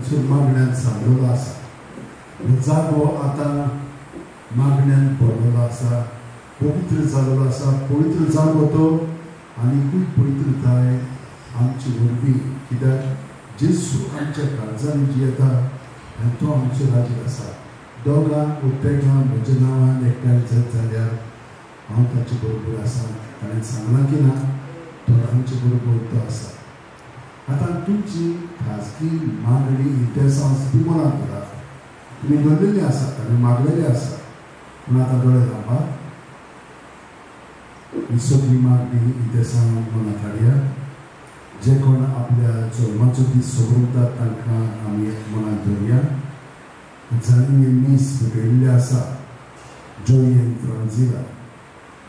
हांगसर मागण्यान सांगलेलो आसा. हो जागो आतां मागण्यान भरलेलो आसा, पवित्र जाल्लो आसा. पवित्र जागो तो आनीकूय पवित्रताय आमची वरवीं, कित्याक जेजू आमच्या काळजांनी जियेता आनी तो आमचो राजीव आसा. दोगां वा तेगां म्हज्या नांवान एकठांय जायत जाल्यार हांव तांचे बरोबर आसा. ताणें सांगलां की ना, तर आमचे बरोबर तो आसा. आतां तुमची खाजगी मागणी इंटेसांव ती मनांत धरात. तुमी धरलेली आसा, ताणें मागलेली आसा, पूण आतां दोळे धांपात. ही सगळी मागणी इंटेसांव मनांत हाडया. जे कोण आपल्या जल्माचो दीस सोबरतात तांकां आमी मनांत धरया. जांणी मीस भेटयल्लें आसा जोयन फ्रांझिला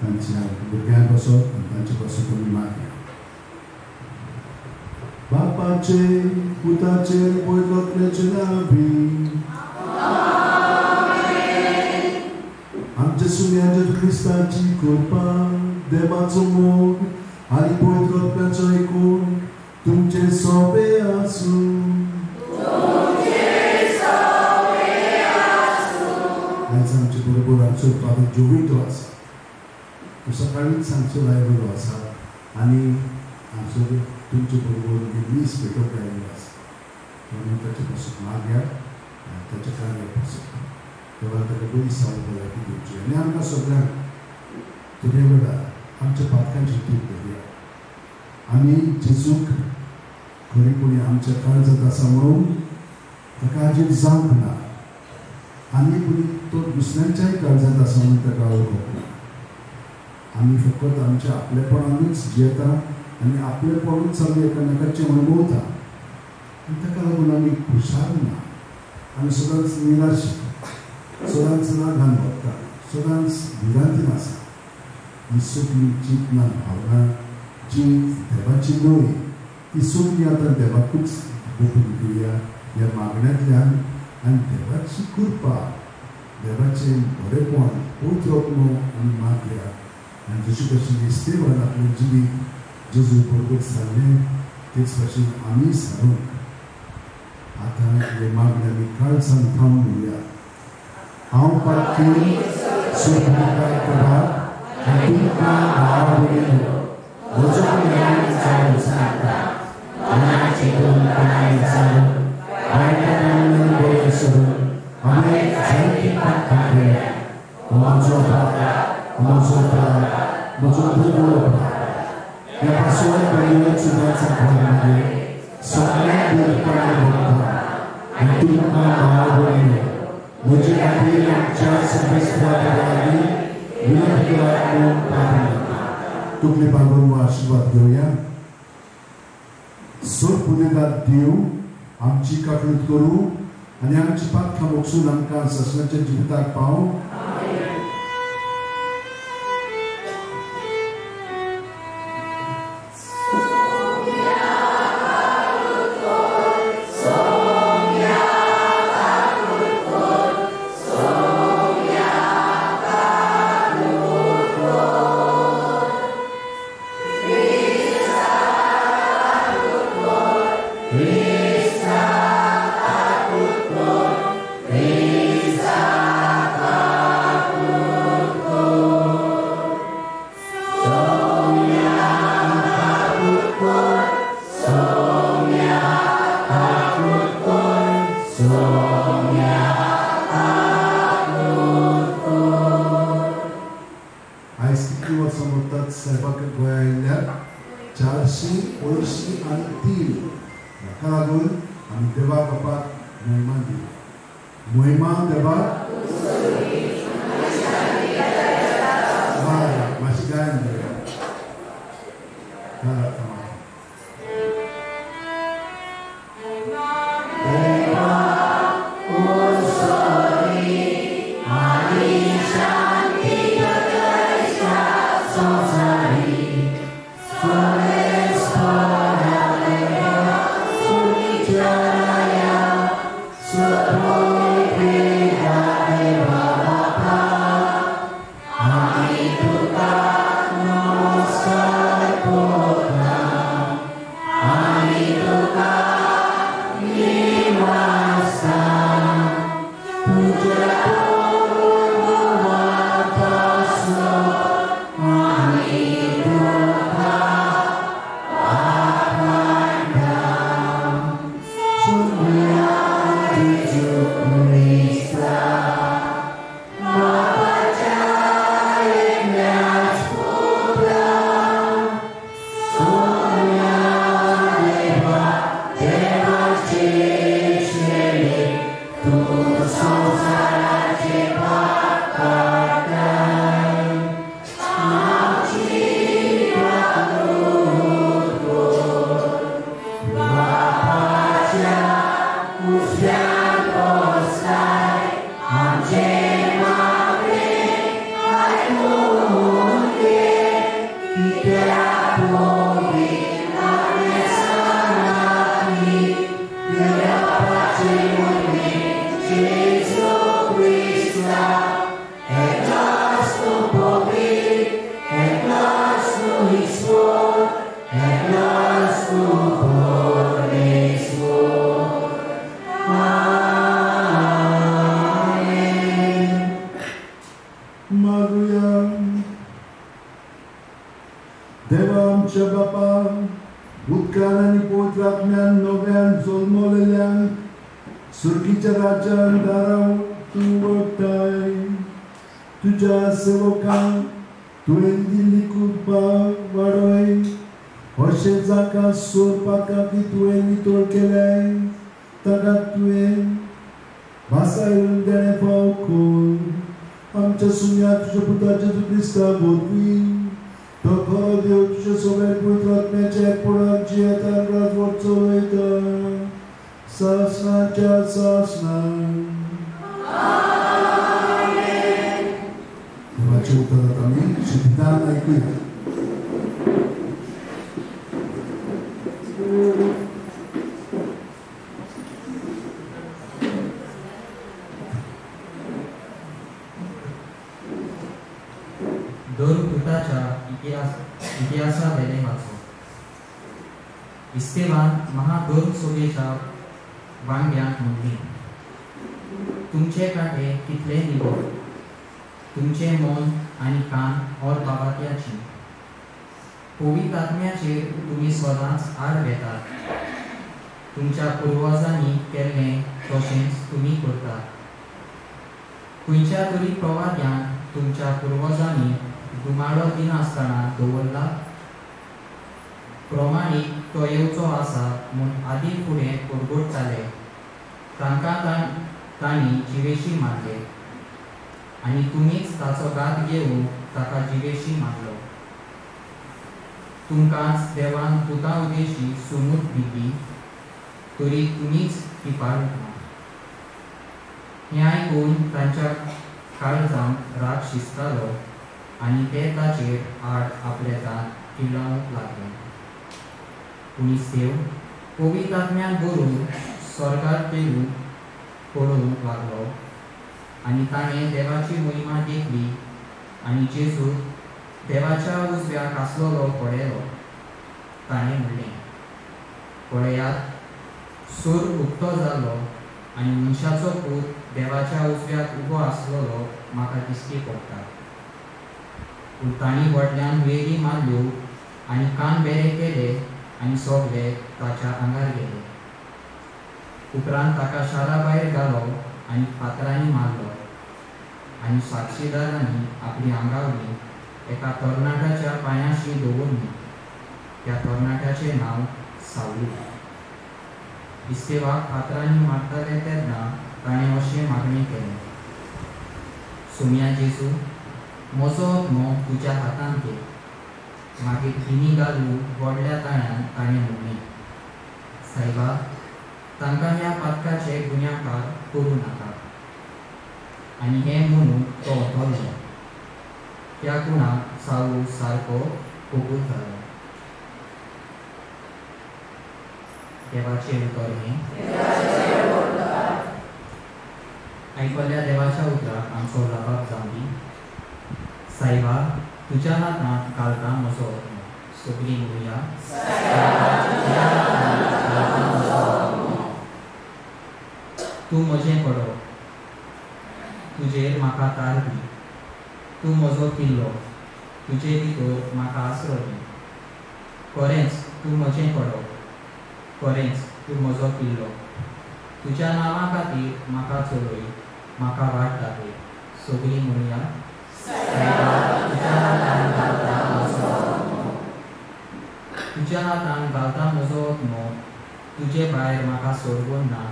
तांच्या भुरग्यां पासत आनी तांचे पासत आमी मागया. बापाचे पुताचे पवित्र नांवी आमच्या सुन्या जेजू क्रिस्ताची कृपा, देवाचो मोग आनी पवित्र आत्म्याचो एकूण तुमचे सोबे आसूं. आयज आमचे बरोबर आमचो फादर जोवितो आसा, तो सकाळींच हांगसर आयिल्लो आसा आनी हांगसर तुमचे बरोबर मीस भेटोवंक आयिल्लो आसा. म्हणून ताचे पासून मागया आनी ताच्या कार्या पासून देवान ताका बरी साव भलायकी दिवची आनी आमकां सगळ्यांक तुगे वेळार आमच्या पातकांची तूप धरया. आमी जेजूक खरेपणी आमच्या काळजांत आसा म्हणून ताका आजीब जावंक ना, आनी कोणी तो दुसऱ्यांच्याय काळजांत आसा म्हणून ताका वळखूंक ना. आमी फकत आमच्या आपलेपणानूच जियेता आनी आपलेपणूच आमी एकामेकाचें अणभवता आनी ताका लागून आमी खुशाल ना. आमी सदांच निराश, सदांच रागान वता, सदांच भिरांतीन आसा. ही सगळी चिंतना भावना जी देवाची न्हय ती सगळी आतां देवाकूच बघून घेवया ह्या मागण्यांतल्यान. आनी देवाची कृपा, देवाचें बरेपण, पवित्र आत्मो आमी मागया. आनी जशे भशेन इस्तेवान आपलें जिवीत जेजू बरोबर सारलें तेच भशेन आमी सारूंक आतां हे मागणे आमी काळजान थावन म्हणया. हांव पातकी सुखमुखार देवाक आनी तुमकां भाव भयणींनो म्हजो जावन सांगता, मनाची कोणाय जावन वायटपणान बरें सोडून हांवें जायतीं पातकां केल्यां. म्हजो पाप, म्हजो पाप, म्हजो दुर्बळ पाप. ह्या पासून बरें सुद्दां मागीर सगळ्यांक बरेपणान भोगता आनी तुमकां भाव भयणींनो म्हजे खातीर आमच्या सर्वेस्परा लागीं विनंती करात म्हणून प्रार्थना. तुकले बांदून आशिर्वाद घेवया. सोड पुनेदार देव आमची काकळूत करूं आनी आमची पातकां मोगसून आमकां ससनाच्या जिविताक पावूं. Bye. देवा आमच्या बापा उदकान आनी पवित्र आत्म्यान नव्यान जल्मलेल्यांक सुर्गीच्या राज्यान दारां तूं वडटाय. तुज्या सेवकांक तुवें दिल्ली कृपा वाडय अशें जाका सोरपाका की तुवें नितळ केलें ताका तुवें भासायून देणें फाव कर. आमच्या सुम्या तुज्या पुता जेजू क्रिस्ता वरवीं तो खरो देव तुज्या सगळ्या पवित्र आत्म्याच्या एकपणान जियेता राजवट चलयता सासणाच्या सासणान. देवाचें उतर आतां आमी शिद्दान आयकुया. दोन पुताच्या इतिहासा वेलें वाचो. इस्तेवान महाधर्म सभेच्या वांगड्यांक म्हणली, तुमचे कांटे कितले निवळ, तुमचें मन आनी कान और बाबात्याची. पवित्र आत्म्याचेर तुमी सदांच आड घेतात. तुमच्या पुर्वजांनी केल्लें तशेंच तुमी करतात. खंयच्या तरी प्रवाद्यांक तुमच्या पुर्वजांनी दुमाळो दिनासतना दवरला? प्रमाणीक तो येवचो आसा म्हूण आदीं फुडें परगटताले तांकां तांणी जिवेशी मारले आनी तुमीच ताचो घात घेवन ताका जिवेशी मारलो. तुमकांच देवान दुता उदेशी सुमूत दिली तरी तुमीच ती पाळूंक ना. हें आयकून तांच्या काळजांत राग शिजतालो आनी ते ताचेर आड आपले दांत किल्लावंक लागले. पूण इस्तेव पवित्र आत्म्यान भरून स्वर्गार पेरून पळोवंक लागलो आनी ताणें देवाची महिमा देखली आनी जेजू देवाच्या उजव्याक आसलेलो पळयलो. ताणें म्हणलें, पळयात, सूर उक्तो जालो आनी मनशाचो पूत देवाच्या उजव्याक उबो आसलेलो म्हाका दिश्टी पडटा. पूण तांणी व्हडल्यान वेरी मारल्यो आनी कान बेरे केले आनी सगळे ताच्या आंगार गेले. उपरांत ताका शारा भायर घालो आनी फातरांनी मारलो आनी साक्षीदारांनी आपली आंगावली एका तरणाट्याच्या पांयाशी दवरली. त्या तरणाट्याचें नांव सावली. इस्तेवाक फातरांनी मारताले तेन्ना ताणें अशें मागणें केलें, सोम्या जेजू, म्हजो आत्मो तुज्या हातांत घे. मागीर गिनी घालून व्हडल्या ताळ्यान ताणें म्हणलें, सायबा, तांकां ह्या पातकाचे गुन्यांवकार करूं नाका. आनी हें म्हणून तो ओतरलो. त्या गुणाक सावू सारको कबूल जालो. देवाचें उतर हें. आयकल्ल्या देवाच्या उतराक आमचो लाभाक जावं दी. सायबा, तुज्या हातांत घालता म्हजो आत्मो. सगळीं म्हणुया, तूं म्हजें कडो, तुजेर म्हाका तार दी. तूं म्हजो किल्लो, तुजे भितर म्हाका आसरो दी. खरेंच तूं म्हजें कडो, खरेंच तूं म्हजो किल्लो. तुज्या नांवा खातीर म्हाका चलय, म्हाका वाट दाखय. सगळीं म्हणुया, तुज्या हातान घालता म्हजो आत्मो. तुजे भायर म्हाका सोडगून ना.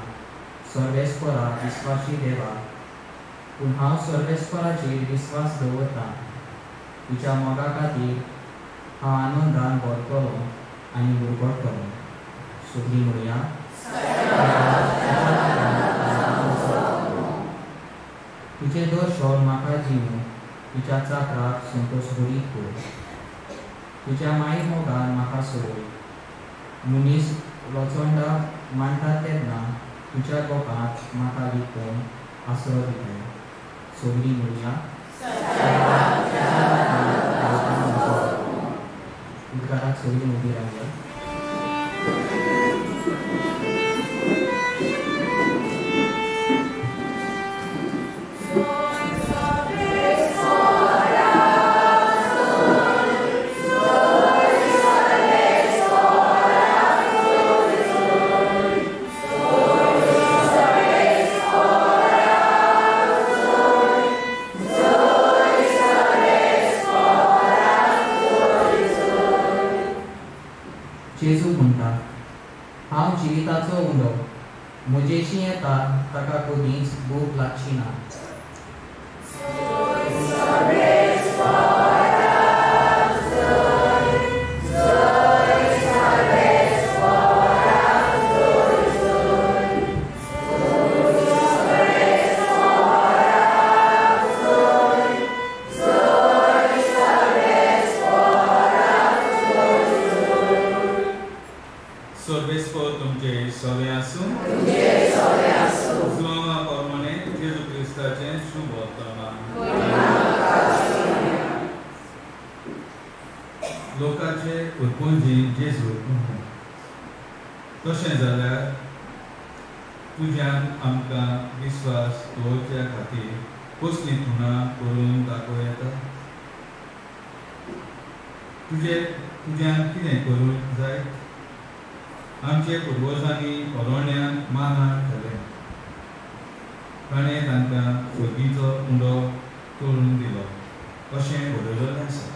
सर्वेस्परा विस्वासी देवा, पूण हांव सर्वेस्पराचेर विस्वास दवरतां. तुज्या मोगा खातीर हांव आनंदान भरतलो आनी उरगडटलो. सगळीं म्हणुया, तुजें दर्शन म्हाका दिवन तुज्या चाकराक संतोश भरीत कर. तुज्या माई मोगान म्हाका सोडय. मनीस लोचंडा मांडटा तेन्ना तुज्या गोपांत म्हाका विकून आसरो दिताय. सगळीं म्हणुया, उदकाराक सगळीं उबी रावया. जेजू म्हणटा, हांव जिविताचो उंडो, म्हजेशी येता ताका कदींच भूक लागची ना। लोकाचे उत्पंजी जेजू तशें जाल्यार तुज्यान आमकां विस्वास दवरच्या खातीर कसली खुणां करून दाखोवं येता? तुज्यान कितें करूंक जाय? आमचे पुर्वजांनी अरण्यान माना खालें, ताणें तांकां सर्गीचो उंडो करून दिलो अशें बरयलेलें आसा।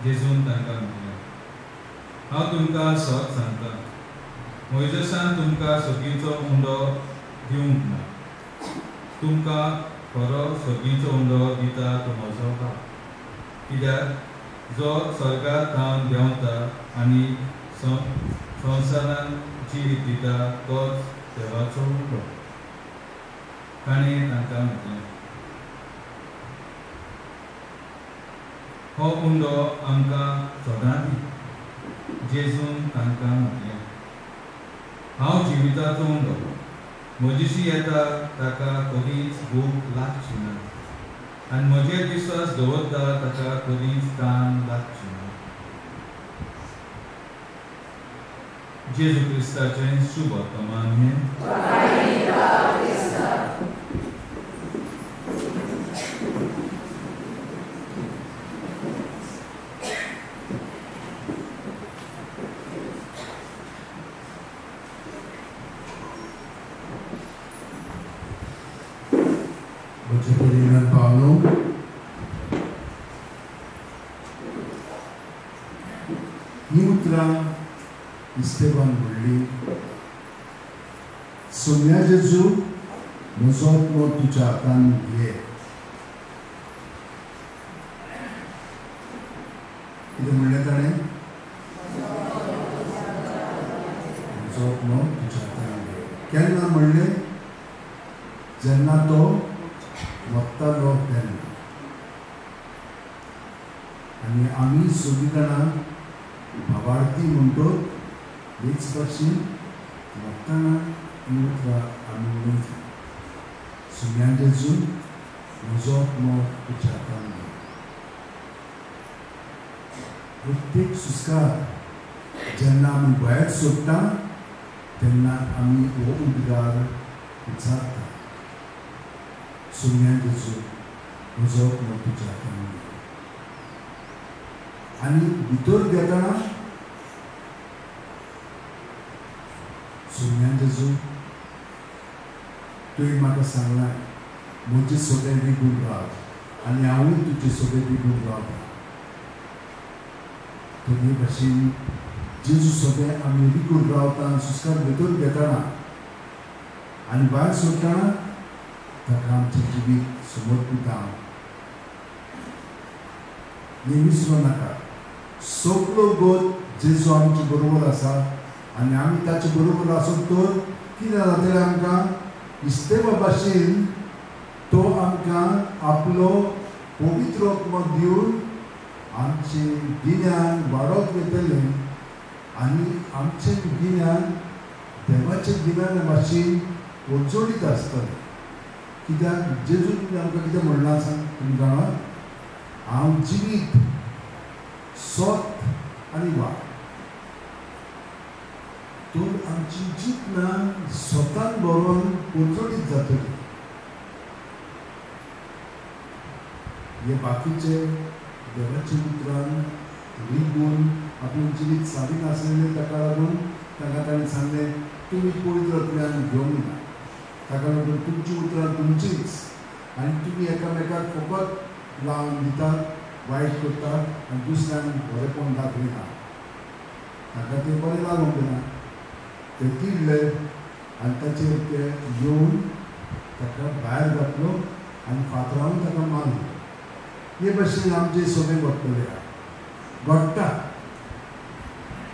जेजून तांकां म्हणलें, हांव तुमकां सत सांगता, मोयजेसान तुमकां सर्गीचो उंडो दिवंक ना, तुमकां खरो सर्गीचो उंडो दिता तो म्हजो बाप। कित्याक जो स्वर्गार थावन देंवता आनी संवसारान जिवीत दिता तोच देवाचो उंडो। ताणें तांकां म्हटलें, हो उंडो आमकां सदां दी। जेजून तांकां म्हटलें, हांव जिविताचो उंडो, म्हजेशी येता ताका कदींच भूक लागची ना आनी म्हजेर विस्वास दवरता ताका कदींच तान लागची ना। जेजू क्रिस्ताचें शुभ वर्तमान हें। ही उतरां इस्तेबान म्हणली, सोम्या जेजू म्हजो आत्मो तुज्या हातान घे। कितें म्हणलें ताणें? म्हजो आत्मो तुज्या हातान घे। केन्ना म्हणलें? जेन्ना तो वतालो तेन्ना। आनी आमी सगळीं जाणां भावार्थी म्हणटो हेच भाशेन वतना ही उतरां आमी उलयता, सुम्या जेजू म्हजो आत्मो तुज्या हातान घे। प्रत्येक सुस्कार जेन्ना आमी भायर सोडटा तेन्ना आमी हो उद्गार उच्चारता, सुम्या जेजू म्हजो आत्मो तुज्या हातान घे। आनी भितर घेतना सुम्या जेजू तुवें म्हाका सांगलां म्हजे सगळें रिगून राव आनी हांवूय तुजे सगळें रिगून रावता। तुजे भाशेन जेजू सगळें आमी रिगून रावता, सुस्कार भितर घेतना आनी भायर सोडटना ताका आमचें जिवीत समर्पिता। हें विसरूं नाका, सगळो गोत जेजू आमचे बरोबर आसा आनी आमी ताचे बरोबर आसत तर कितें जातलें आमकां? इस्तेबा भाशेन तो आमकां आपलो पवित्र आत्मो दिवन आमचें गिन्यान वाडोवंक येतलें आनी आमचें गिन्यान देवाचें गिन्याना भाशेन पोरजोडीत आसतलें। कित्याक जेजून आमकां कितें म्हणलां सांग तुमी जाणा? हांव जिवीत, सत आनी वाट। तर आमची जितना स्वतान बरोवन पोरजोडीत जातली। हे बाकीचे देवाच्या उतरान रिगून आपूण जिवीत सादिनासलें ताका लागून तांकां ताणें सांगलें, तुमी पवित्र आत्म्यान घेवंक ना, ताका लागून तुमचीं उतरां तुमचींच आनी तुमी एकामेकाक फकत लावन दितात, वायट करतात आनी दुसऱ्यांक बरेंपण दाखयना। ताका तें बरें लागूंक ना, ते तिडले आनी ताचेर ते येवन ताका भायर घातलो आनी फातरावन ताका मारलो. हे भशेन आमचें सगळें घडटलें, घडटा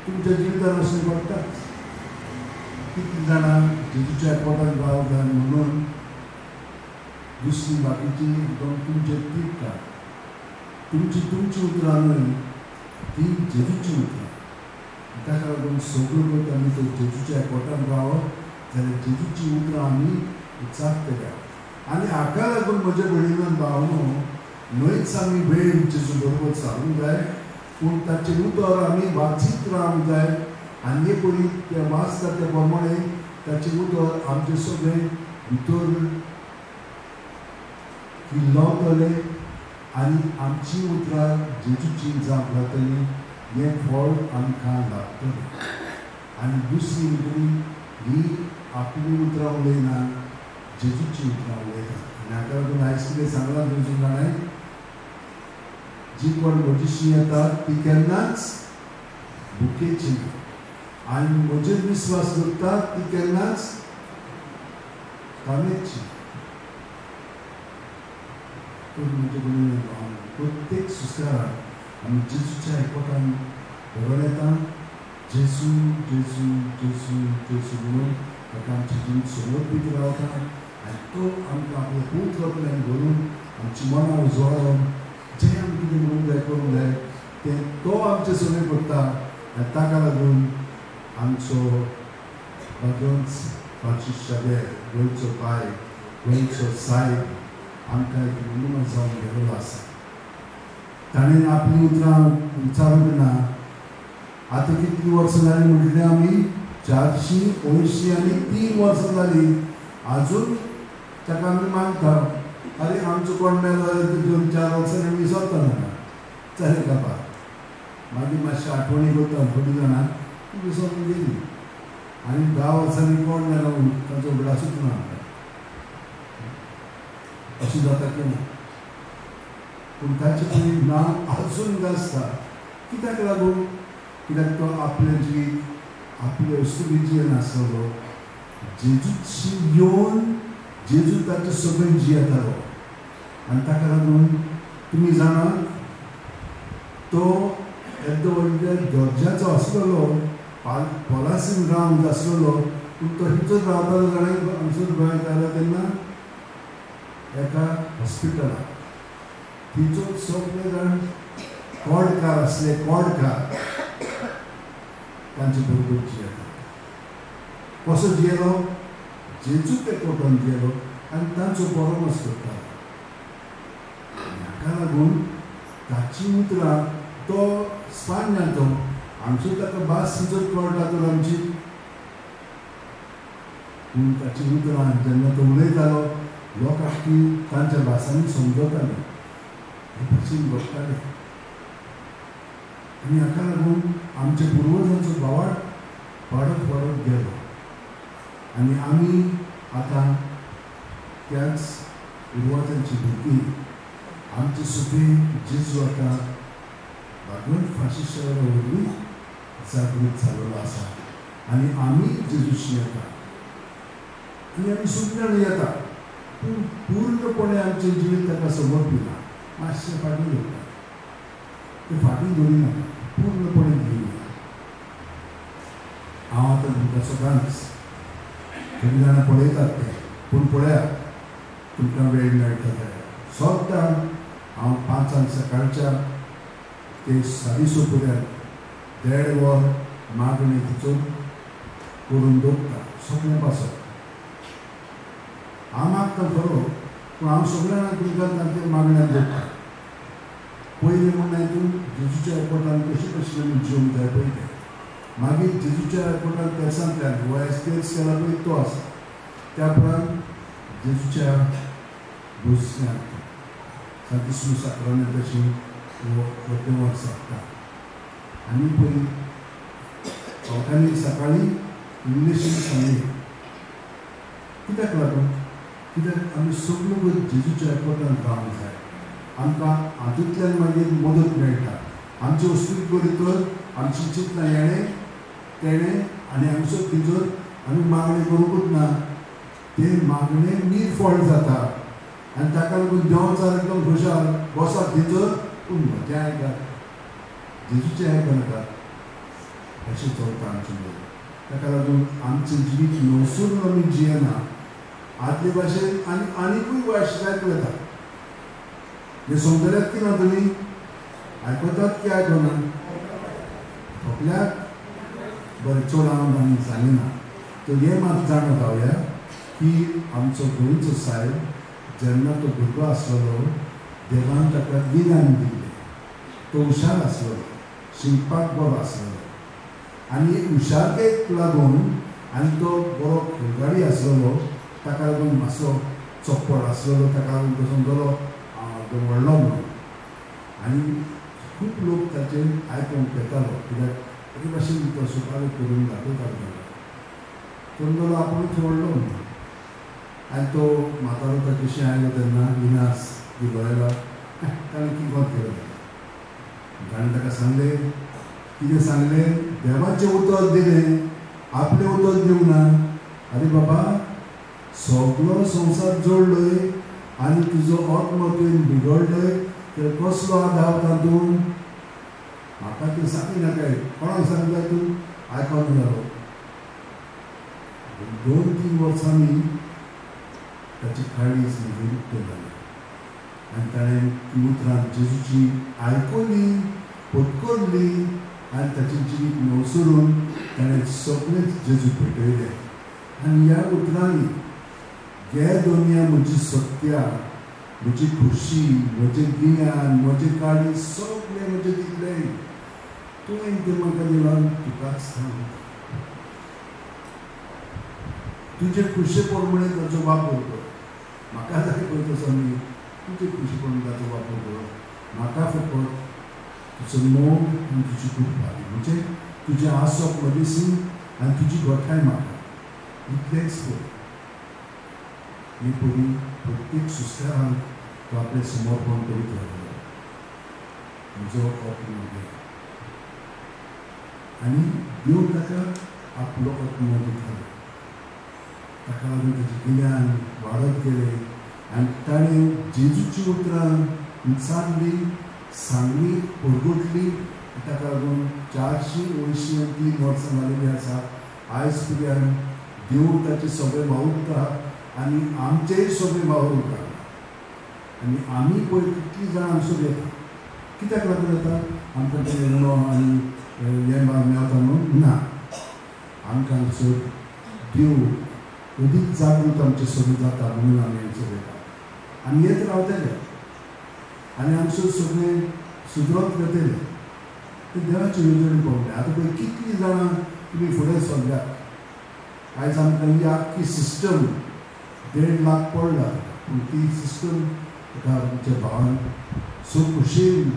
तुमच्या जिवितान अशें घडटाच. कितलीं जाणां जेजूच्या पोटान रावता म्हणून दुसरी बाकीची एकदम तुमचेर तिडटा. तुमची तुमची उतरां न्हय, ती जेजूची उतरां. ताका लागून सगळ्यो करता आमी तो जेजूच्या पोटान रावत जाल्यार जेजूची उतरां आमी उचारतले. आनी हाका लागून म्हज्या भयणीन भावनो न्हयच आमी वेळ जेजू बरोबर चालूंक जाय, पूण ताचें उतर आमी वाचीत रावंक जाय. आनी हे पळय ते वाचता त्या प्रमाणे ताचें उतर आमचें सगळें भितर किल्लवतलें आनी आमची उतरां जेजूची जाप जातली, हें फळ आमकां लागतलें. आनी दुसरी म्हणटली ही आपली उतरां उलयना, जेजूची उतरां उलयता. आनी हाका लागून आयज कितें सांगलां तुमचें जाणां, जी कोण म्हजीशी येता ती केन्नाच भुकेची ना, आनी म्हजेर विस्वास दवरता ती केन्नाच तामेची. तर म्हजे कडेन प्रत्येक सुस्काराक आमी जेजूच्या एकवटान भरून येता, जेजू जेजू जेजू जेजू म्हणून ताका आमचें जिवीत समर्पीत रावता आनी तो आमकां आपल्या पवित्र भरून आमची मनां उजवाडून जें आमी कितें म्हणूंक जाय करूंक जाय तें तो आमचें सगळें करता. आनी ताका लागून आमचो भगवंत फ्रांसीस शावेर, गोंयचो बाय, गोंयचो सायब आमकां एक नमुनो जावन गेल्लो आसा. ताणें आपलीं उतरां विचारूंक ना. आतां कितलीं वर्सां जालीं म्हटल्यार आमी 483 वर्सां जालीं, आजून ताका आमी मानता. आरे आमचो कोण मेलो जाल्यार 2-4 वर्सांनी आमी विसरता ताका, चले कापा मागीर मातशें आठवणी करता थोडीं जाणां विसरून गेली. आनी 10 वर्सांनी कोण मेलो ताचो उगडासूच ना आमकां, अशें जाता की ना. पूण ताचें पयलीं नांव आजून गाजता. कित्याक लागून? कित्याक तो आपलें जिवीत आपले वस्तू जियेनासलो, जेजूची येवन जेजू ताचे सगळें जियेतालो. आनी ताका लागून तुमी जाणात तो येदो व्हडल्या दर्जाचो आसलेलो, पोलासीन रावंक आसलेलो, पूण तो हिचोच रावतालो जाणा. हांगसर गोंयांत आयलो तेन्ना एका हॉस्पिटलाक थंयचो सगळे जाण कोडकार आसले, कोडकार तांचे बरोबर जियेता. कसो जियेलो? जेजू ते कोटोन जियेलो आनी तांचो बरोमस करतालो. हाका लागून ताची उतरां तो स्पान्या तो हांगसर ताका भास जर कळटा तर आमची, पूण ताची उतरां जेन्ना तो उलयतालो लोकांक ती तांच्या भासांनी समजताले, हे भाशेन घडटाले. आनी हाका लागून आमच्या पुर्वजांचो भावार्थ वाडत वाडत गेलो आनी आमी आतां त्याच पुर्वजांची भुरगीं. आमचे सगळे जेजू आतां भगवंत फ्रांसीस शावेरा वरवीं जागृत जाल्लो आसा आनी आमी जेजूशी येता आनी आमी सगळ्यां येता, पूण पूर्णपणे आमचें जिवीत ताका समर्पिना, मातशें फाटीं दवरता. तें फाटीं दवरिनाका, पूर्णपणे घेवया. हांव आतां तुमकां सदांच थोडीं जाणां पळयतात तें, पूण पळयात तुमकां वेळ मेळटा जाल्यार सद्दां हांव 5 सकाळच्या ते 6:30 पर्यंत 1.5 वर मागणी तिचो करून दवरता सगळें पासत. हांव मागता खरो, पूण हांव सगळ्या तुमकां तांचे मागण्यान दवरता. पयलें म्हणल्यार तूं जेजूच्या एपोर्टान कशी कशी आमी जिवंक जाय पळय तें, मागीर जेजूच्या एपोर्टान तेर्सांतल्यान वयस तेर्स केला पळय तो आसा, त्या उपरांत जेजूच्या भुजण्यांत सांतिस्मु साक्रामेंताची वद्देवार सादता. आनी पळय लोकांनी सकाळीं इंग्लिशीन सांगलें, कित्याक लागून? कित्याक आमी सगळ्यो जेजूच्या एपोर्टान रावंक जाय. आमकां हातूंतल्यान मागीर मदत मेळटा. आमची वस्तू बरी तर आमची चिंतना येणें तेणें आनी हांगसर थंयसर आमी मागणें करूंकूच ना, ते मागणें निर्फळ जाता आनी ताका लागून देंवचार एकदम खुशाल बसात थंयसर, पूण म्हजें आयकात, जेजूचें आयकनाकात. अशें चलता आमचें लोक. ताका लागून आमचें जिवीत नवसून आमी जियेना आदले भाशेन आनी आनीकूय वायट जायत वता. हें समजल्यात की ना तुमी? आयकतात की आयकना? थकल्यात? बरें, चड हांव आनी सांगिना. तर हें मात जाणा जावया की आमचो गोंयचो सायब जेन्ना तो भुरगो आसलेलो देवान ताका गिन्यान दिल्लें. तो हुशार आसलेलो, शिकपाक बरो आसलेलो आनी हुशारकेक लागून आनी तो बरो खेळगाडी आसलेलो, ताका लागून मातसो चप्पड आसलेलो, ताका लागून तो समजलो तो व्हडलो म्हणून. आनी खूब लोक ताचेर आयकूंक येतालो, कित्याक बरे भाशेन तो सुकारो करून दाखयतालो ताका. समजलो आपुणूच व्हडलो म्हणून. आनी तो म्हातारो ताचेशी आयलो तेन्ना इनास दिलोयला ताणें किंकोत केलें ताका. ताणें ताका सांगलें, कितें सांगलें? देवाचें उतर दिलें, आपलें उतर दिवंक ना. आरे बाबा, सगलो संवसार जोडलोय आनी तुजो आत्मो तुवें बिगडलोय तर कसलो आदार तातूंत? म्हाका तूं सांगिनाकाय, कोणाक सांगता तूं? आयकोन जालो. 2-3 वर्सांनी ताची काळीज मागीर उक्तें जालें आनी ताणें ती उतरां जेजूची आयकली, पत्करली आनी ताचें जिवीत नवसरून ताणें सगळेंच जेजू पेटयलें. आनी ह्या उतरांनी गे दुनिया म्हजी सत्या, म्हजी खुशी, म्हजें गिन्यान, म्हजें काळीज सगळें म्हजें दितलें, तुवें तें म्हाका दिलां, तुकाच सांग. तुजे खुशे प्रमाणे ताचो वापर कर. म्हाका जाय पळय तसो न्ही, तुजे खुशे प्रमाणे ताचो वापर कर. म्हाका फकत तुजो मोग आनी तुजी कृपा, म्हणजे तुजें आसप म्हजेशी आनी तुजी गोठाय म्हाका, इतलेंच पळय. ही परी प्रत्येक सुस्कारान तो आपलें समर्पण करीत रावलो. म्हजो आत्मो घे. आनी देव ताका आपलो आत्मो दितालो. ताका लागून ताचें गिन्यान वाडत गेलें आनी ताणें जेजूची उतरां विचारली, सांगली, परगटली. ताका लागून 483 वर्सां जालेलीं आसा. आयज पर्यंत देव ताचे सगळे वावुरता आनी आमचेय सगळे वावरूंक लागला. आनी आमी पळय कितलीं जाणां हांगसर येता, कित्याक लागून येता? आमकां तें उणो आनी हें मेळटा म्हणून ना. आमकां हांगसर देव अदीक जागृत आमचे सगळें जाता म्हणून आमी हांगसर येता आनी येत रावतले आनी हांगसर सगळें सुदरत वतले. ते देवाचे येवजणे पळोवंक. आतां पळय कितलीं जाणां तुमी फुडें सरल्यात. आयज आमकां ही आख्खी सिस्टम 1.5 लाख पडला, पूण ती सिस्टम एका आमच्या भावान सो खोशयेन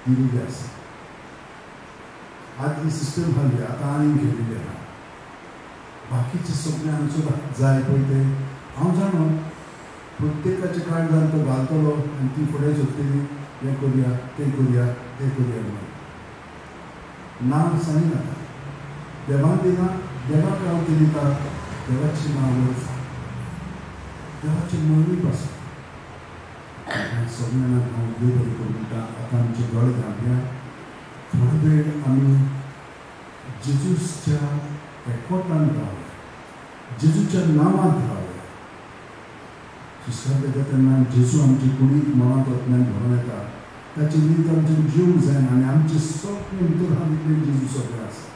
दिलेली आसा. आदली सिस्टम खाली आतां आनीक केलेली आहा. बाकीचे सगळें हांगसर जाय पळय तें हांव जाणो, प्रत्येकाच्या काळजान तो घालतलो आनी ती फुडें सोदतली, हें करुया, तें करुया, तें करुया म्हणून. नांव सांगिनाका, देवान दिना, देवाक हांव तें दिता. देवाची नांव वरसा, देवाची मरणी पासून सगळ्यांना हांव देव बरें करूं म्हणटा. आतां आमचे दोळे धांपया, थोडो वेळ आमी जेजूच्या एकवटान रावया, जेजूच्या नांवांत रावया. सुस्कार घेता तेन्ना जेजू आमचे कुडींत मनांत वतल्यान भरून येता. ताचे नीत आमचें जिवंक जायना आनी आमचें सगळें भितर आहा तितलें जेजू सगळें आसा.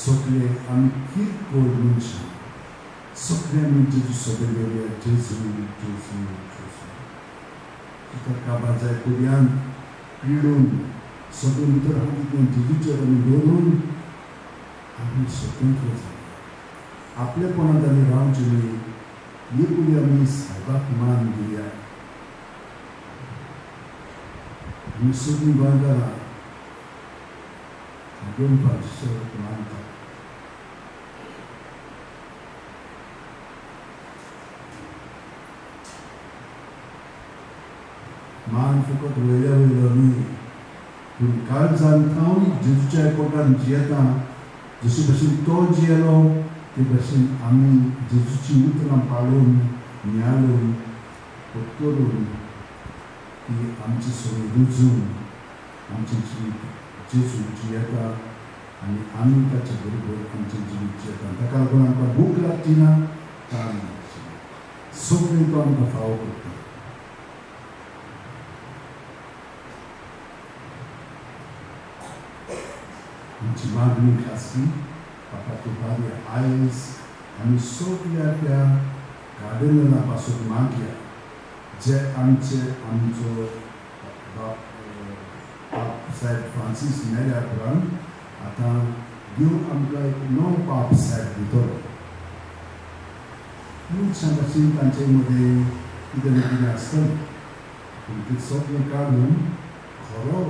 सगळे आमी किरकोळ मनशां, सगळे आमी जेजू सगळें दवरया. जेजू, जेजू, जेजू. तुका काबार जाय पर्यंत पिडून सगळें भितर आहा तितलें जेजूचेर आमी दवरून आमी स्वतंत्र जाले. आपलेपणांत आमी रावचें न्ही, ही पयली आमी सायबाक मान दिवया. आमी सगळीं गोंयकारां दोन पावस मानता. मान फकत वयल्या वयलो न्ही, पूण काळजान थावन जेजूच्या एकवटान जियेता जशे भशेन तो जियेलो ते भशेन आमी जेजूची उतरां पाळून नियाळून करून ती आमची सगळी रुजून आमचें जिवीत जेजू जियेता आनी आमी ताचे बरोबर आमचें जिवीत जियेता. ताका लागून आमकां भूक लागची ना, तान लागची ना, सगळें तो आमकां फावो करता. आमची मागणी खासगी बापा तुपारी आयज आमी सगल्या त्या कार्डिनला पासून मागया जे आमचे आमचो बाप पाप साहेब फ्रांसीस मेल्या उपरांत आतां देव आमकां एक नवो पाप साहेब दितलो. मनशां भाशेन तांचे मदें कितें ना कितें आसतलें, पूण तें सगळें काडून खरो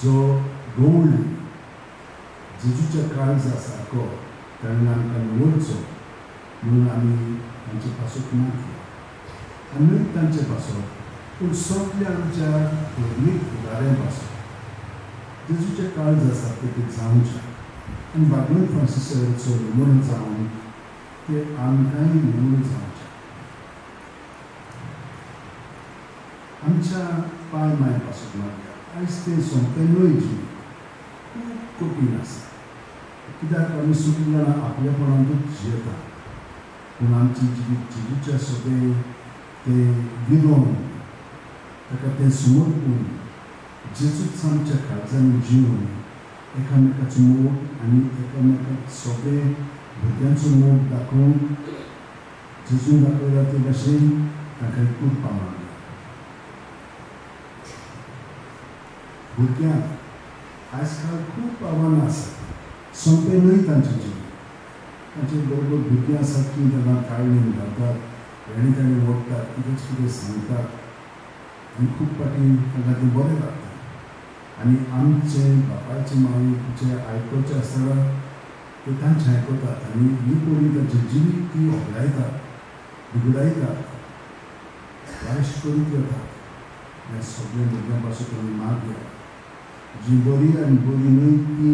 जो गवळी जेजूच्या काळजा सारको ताणें आमकां निवडचो म्हणून आमी तांचे पासत मागया. आनी न्हय तांचे पासत पूण सगल्या आमच्या धर्मीक फुडाऱ्यां पासत जेजूच्या काळजा सारकें तें जावचें आनी बागवण फ्रांसिसाचो नमुनो जावन ते आमकांय नमुनो जावचें. आमच्या पाय माय पासत मागया. आयज तें सोंपें न्हय, जिवीत खूब कठीण आसा, कित्याक आमी सगळीं जाणां आपलेपणांतूच जियेता, पूण आमची जिवीत जेजूच्या सगळें तें विरोवन ताका तें समर्पून जेजूच आमच्या काळजांनी जिवन एकामेकाचो मोग आनी एकामेकाक सगळे भुरग्यांचो मोग दाखोवन जेजून दाखयला ते भाशेन तांकां कृपा मागया. भुरग्यांक आयज काल खूब आव्हानां आसात, सोंपें न्हय तांचें जिवीत. तांचे बरोबर भुरगीं आसात की तांकां काळणीन घालतात, हेणी ताणी ओडटात, कितेंच कितें सांगतात आनी खूब फावटी तांकां तें बरें लागता. आनी आमचें बापायचें मागीर आयकुचें आसतना ते तांचें आयकतात आनी ही पळय तांचें जिवीत ती होगडायतात, बिगडायतात, वायश करीत वतात. ह्या सगळ्या भुरग्यां पासून आमी मागया जी बरी आनी बरी न्हय ती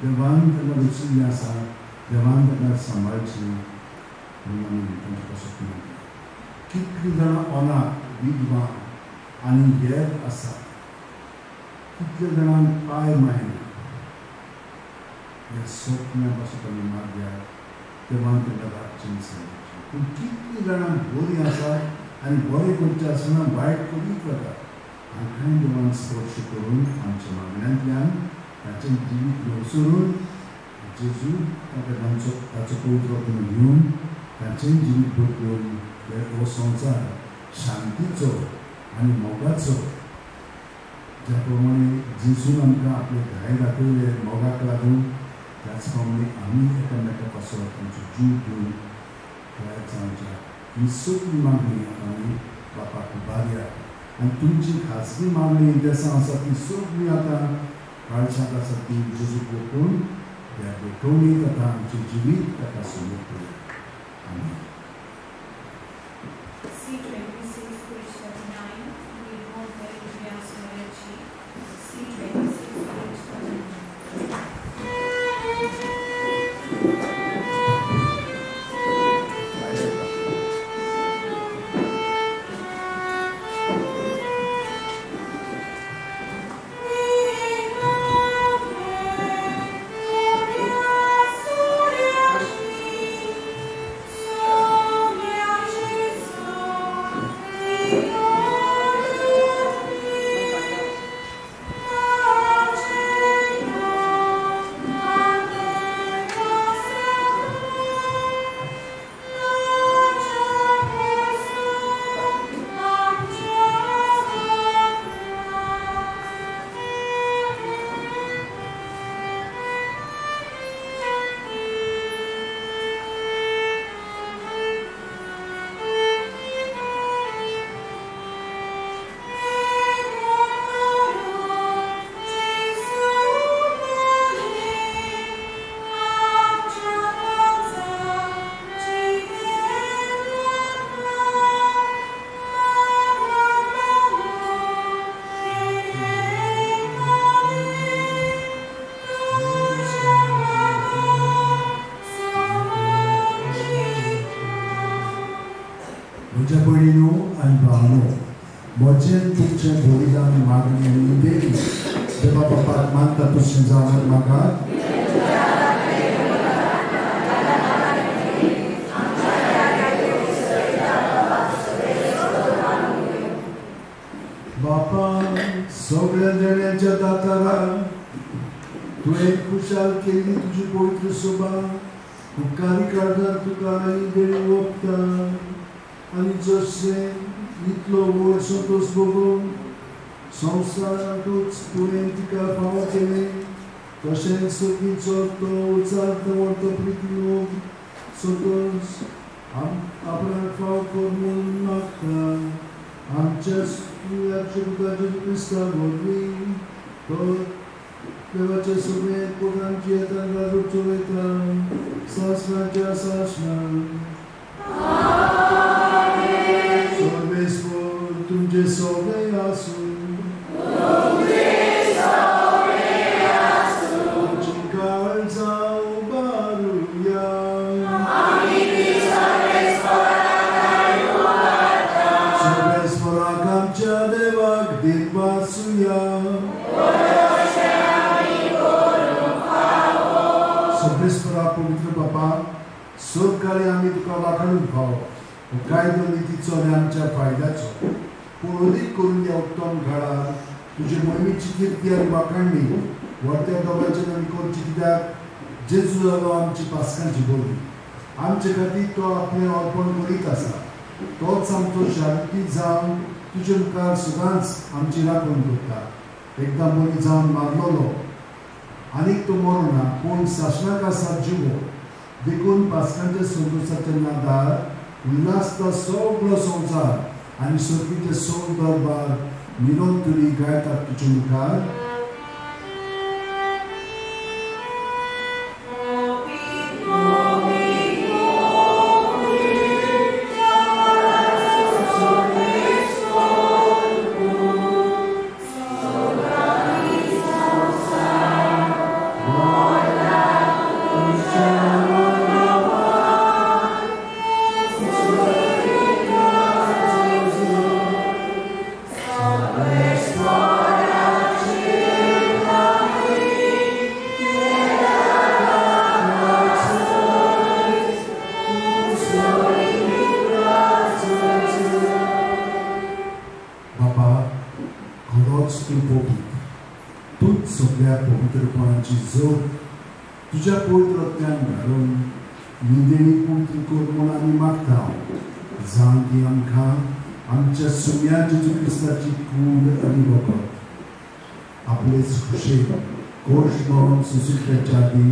देवान तांकां रचिल्ली आसा, देवान तांकां सांबाळची म्हणून आमी तांचे पासून मागया. कितलीं जाणां अनाथ विधवा आनी हेर आसात, कितल्या जाणांक पाय मायना, ह्या सगळ्यां पासून आमी मागया देवान तांकां राखचें सांबाळचें. पूण कितलीं जाणां बरीं आसात आनी बरें करचें आसतना वायट करीत वतात, हांकांय देवान स्पर्श करून आमच्या मागण्यांतल्यान ताचें जिवीत नवसरून जेजू ताका तांचो ताचो पवित्र आत्मो घेवन तांचें जिवीत बदलून हो संवसार शांतीचो आनी मोगाचो, ज्या प्रमाणे जेजून आमकां आपले घाय दाखयले मोगाक लागून, त्याच प्रमाणे आमी एकामेका पासत आमचो जीव दिवन तयार जावच्या ही सगळी मागणी आमी बापाक उबारया. आनी तुमची खाजगी मागणी देसां आसा ती सगळी आतां काळजांत आसा ती जेजूक ओंपून त्या भेटवणीत आतां आमचें जिवीत ताका समर्पया. आमी C26, page 39, Mirmont Vyasorechi, C26, page 39. म्हजें तुमचें बलिदान मागणी आनी देवी देवा बापाक मानता तशें जावन म्हाका बापा सगळ्या देण्याच्या दातारा तुवें खुशाल केली तुजी पवित्र सोबा उपकारी काळजान तुका आनी देणी ओंपता आनी जशें इतलो व्हड संतोश भोगून संवसारांतूच तुवें तिका फावो केलें तशेंच सगळीचो तो उचार दवरतो प्रिती संतोश आपणाक फाव कर म्हूण मागता आमच्या जेजू क्रिस्ता वरवीं तो देवाच्या सगळे पोटान जियेतान राजूक चलयता सासणाच्या सासणान. सर्वेस्पर तुमचे सगळे आसूं. तुमची काळजां उबारुया. सर्वेस्पराक आमच्या देवाक दिनवासुया. सर्वेस्परा पवित्र बापा सरकारी आमी तुका वाखाणून फावो कायदो नितीचो आनी आमच्या फायद्याचो पूण अदीक करून ह्या उत्तम काळार तुजे मोहिमेची किर्ती आनी वाखाणणी व्हडत्या दोगांचेर आमी करची कित्याक जेजू जालो आमची पास्कांची बोली आमचे खातीर तो आपलें अर्पण करीत आसा तोच आमचो शांती जावन तुजे मुखार सदांच आमची राखण करता. एकदां बरी जावन मारलेलो आनीक तो मरोना पूण सासणाक आसा जिवो देखून पास्कांच्या संतोशाच्या नादार उल्हासता सगळो संवसार आनी सर्गीचे सग दरबार निरोध तुरी गायतात तुजे मुखार. तुज्या पवित्र ज्ञान घालून निदेणी पवित्र कर म्हूण आमी मागता जावं ती आमकां आमच्या सुम्या जेजू क्रिस्ताची कूड आनी वखद आपलेच खुशेन कोश मरण सुसुकल्याच्या आदी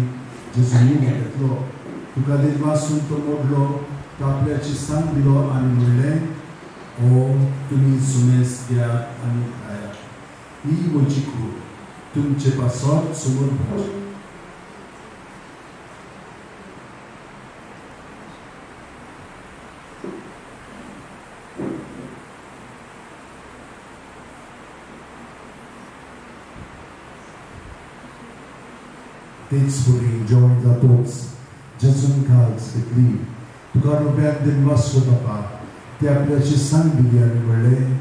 जेजू घेतलो तुका दिनवासून तो मोडलो तो आपल्याची सांग दिलो आनी म्हणलें ओ तुमी सुमेस घेयात आनी खायात ही म्हजी कूड तुमचे पासत समर्पण. तेच वरी जेवण जातोच जेजून काल्स घेतली तुका रुपयाक दिनवास बापा ते आपल्याची सांग दिली आनी म्हणलें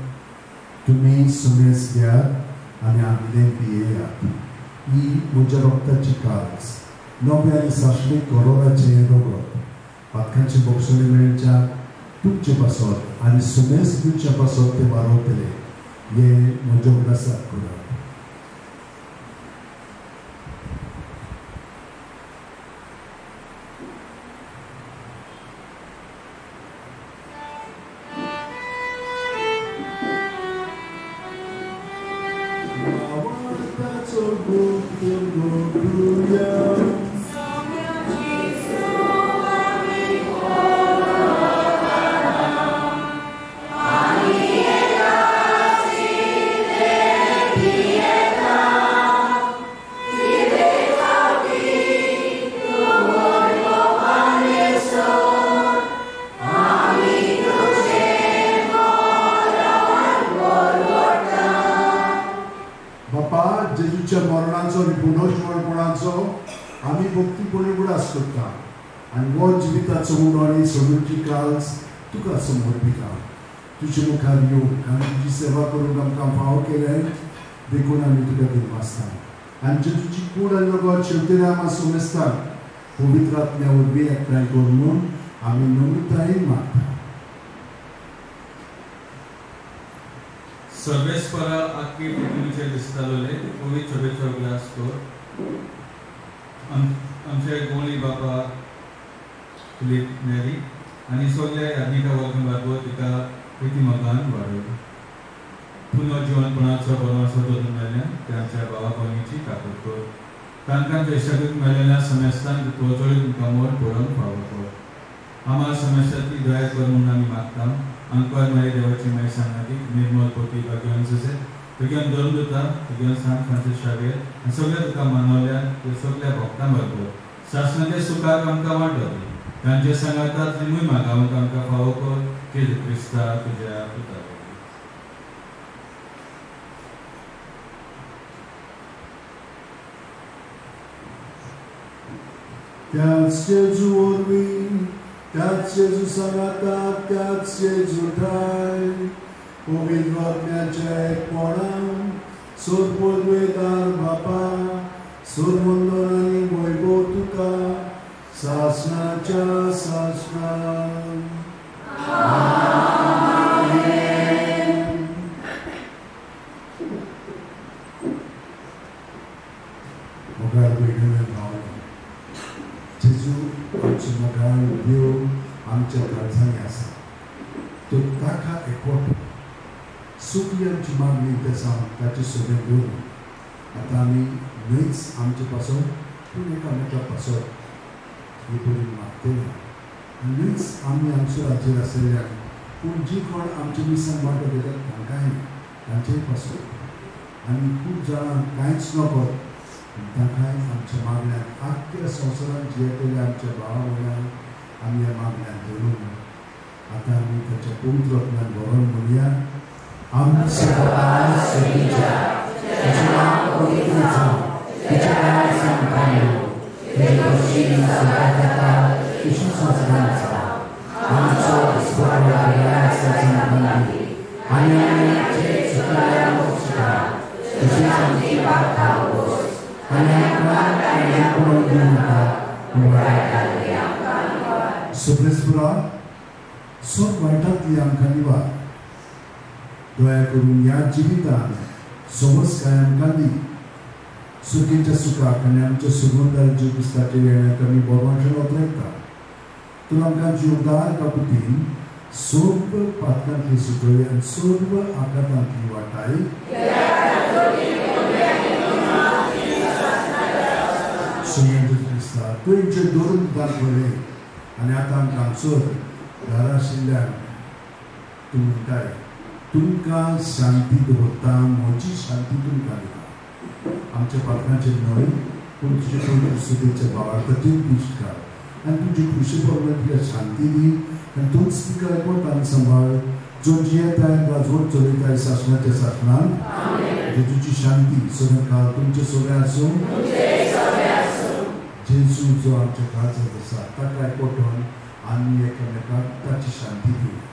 तुमी सुमेस घेयात आनी आमलें पियेयात ही म्हज्या रक्ताची काल्स नव्या आनी सासणी करोराचें रगत पातकांची बोगसणी मेळच्या तुमचे पासत आनी सुमेस दिवच्या पासत ते वारवतले हे म्हज्या उगडासाक करात. मरणाचो आनी पुनर्जिवणपणाचो आमी भक्तीपणी उगडास करता आनी हो जिविताचो उणो आनी सगळची काल्स तुका समर्पिता. तुजे मुखार येवंक आनी तुजी सेवा करूंक आमकां फावो केलें देखून आमी तुका दिनवासता. आनी जेजूची कूड आनी रगत शेवतेल्या आमा सोमेस्ताक पवित्र आत्म्या वरवीं एकठांय कर म्हूण आमी नम्रतायेन मागता. सर्वेस्परा आख्खी पृथ्वीचेर दिसतालोले पवित्र सभेचो ग्लास कर. आमचे गोंली बापा फिलीप नेरी आनी सगल्या याज्ञिका वर्गां बारबोर तिका प्रिती मोगान वाडय. पुनर्जिवनपणाचो बरो धरून मेल्ल्यान ते आमच्या भावा भयणीची काकूट कर. तांकां इश्टागत मेळिल्ल्या समेस्तान तोळतळीत मुखामोर पळोवंक फावो कर. आम्हाला समस्यांतली दया कर म्हणून आमी मागता. अंकर मारी देवाची माई सांगाती निर्मल पोती भाग्यवान जुजे तुज्यान धरून दिता तुज्यान सांत फ्रांसीस शावेर आनी सगळ्या तुका मानवल्या त्यो सगळ्या भक्तां बरोबर सासणाच्या सुखाक आमकां वांटो दी. तांचे सांगाता त्रिमूय मागावंक आमकां फावो कर जेजू क्रिस्ता तुज्या पुता. त्याच जेजू वरवीं, त्याच जेजू सांगाता, त्याच जेजू ठाय पवित्र आत्म्याच्या एकपणान सर्वद्वेदार बापा सर्वंदन आनी वैभव तुका सासणाच्या सासणान. मोगाळ भयणींनो भावांनो, जेजू आमचो मोगाळ देव आमच्या काळजांनी आसा. तो ताका एकवटो सगळी आमची मागणी तेसांव ताचे सगळें दवरून आतां आमी न्हयच आमचे पासत पूण एकामेका पासत ही बरी मागतली. न्हयच आमी आमचो हाजेर आशिल्ल्यान पूण जी कोण आमच्या मिसांक वांटो घेतात तांकांय तांचेय पासत आनी खूब जाणांक कांयच नकत तांकांय आमच्या मागण्यांत आख्ख्या संवसारांत जियेतल्या आमच्या भावा भयणांक आमी ह्या मागण्यांत धरून आतां आमी ताच्या पवित्र आत्म्यान भरोन म्हणया. आमच्या बापा स्वर्गीच्या, तुजें नांव पवित्र जावं, तुजें राज्य आमकां येवं, तुजी खोशी स्वर्गांत जाता तशी संवसारांत जावं. आमचो दिसवडो ह्या आमकां दी आनी आमचे चुकल्यार मोक्षता तशीच आमची पापां पोस आनी आमकां कांय पडून दिवं नाका पूण वायटांतली आमकां निवार. सोबरेस्पुरा सब वायटांतली आमकां निवार. दया करून ह्या जिवितान समजकाय आमकां दी. सुखीच्या सुखाक आनी आमच्या सुगंधार जीव क्रिस्ताच्या येण्याक आमी बरोवंचें वतरेता. तूं आमकां जीवदार काकुतीन सर्व पातकांतली सुटय आनी सर्व आघातांतली वाटाय. सुगंध क्रिस्ता तुवें धरून दाखयलें आनी आतां आमकां हांगसर घरा आशिल्ल्यान तूं म्हणटाय तुमकां शांती दवरता, म्हजी शांती तुमकां दिता. आमच्या पातकांचेर न्हय पूण तुजे पवित्र सुदेच्या भावार्थाचेर दिश्ट घाल आनी तुजी खुशी प्रमाणे तुका शांती दी आनी तूंच तिका एकवटान सांबाळ जो जियेताय राजवट चलयताय सासणाच्या सासणान. जेजूची शांती सदां काळ तुमचें सगळें आसूं. जेजू जो आमच्या काळजांत आसा ताका एकवटून आमी एकामेकाक ताची शांती दिवया.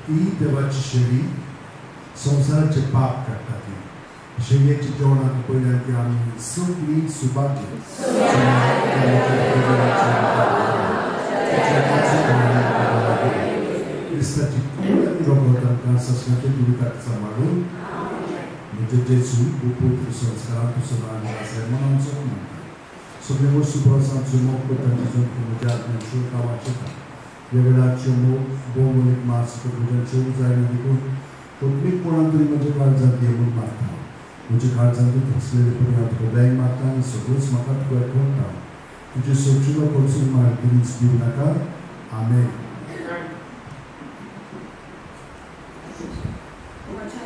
ही देवाची शेळी संवसाराचे पाप काडटा. ती शेळयेच्या जेवणाक पयल्यार ती आमी सगळीं सुभाग्य. क्रिस्ताची कूड आनी रगत आमकां सासणाच्या जिविताक सांबाळून म्हणजे जेजू पवित्र संस्कारांत तुजो आनी आसा मनाचो म्हणटा. सगळे वस्तू परस मोग करता जेजून म्हज्या आत्म्याच्यो कामाचें ह्या वेळाच्यो मोग भोवमोलीक मास भुजांच्यो जायना देखून कोतमीकपणान तरी म्हज्या काळजांत येवन मारता. म्हज्या काळजांत थसलेले परी हांव तुका वेंग मारता आनी सगळोच म्हाका तुका एकवटा. तुजे सोचिलो पसून म्हाका गिरीच दिवं नाका. आमेन. म्हज्या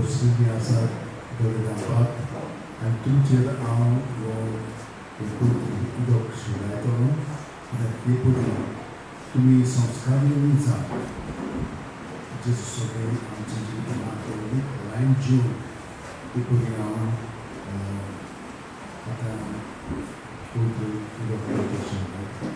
बशिल्लीं आसात दोळे धांपात आनी तुमचेर हांव हो एक उदक शिंवरायतलो कित्याक ते पयलीं तुमी संस्कारी जात जेजू सगळें आमच्या जिवितांत खोलायेन जिवन ते पयलीं हांव आतां पवित्र उदक शिंवरायता.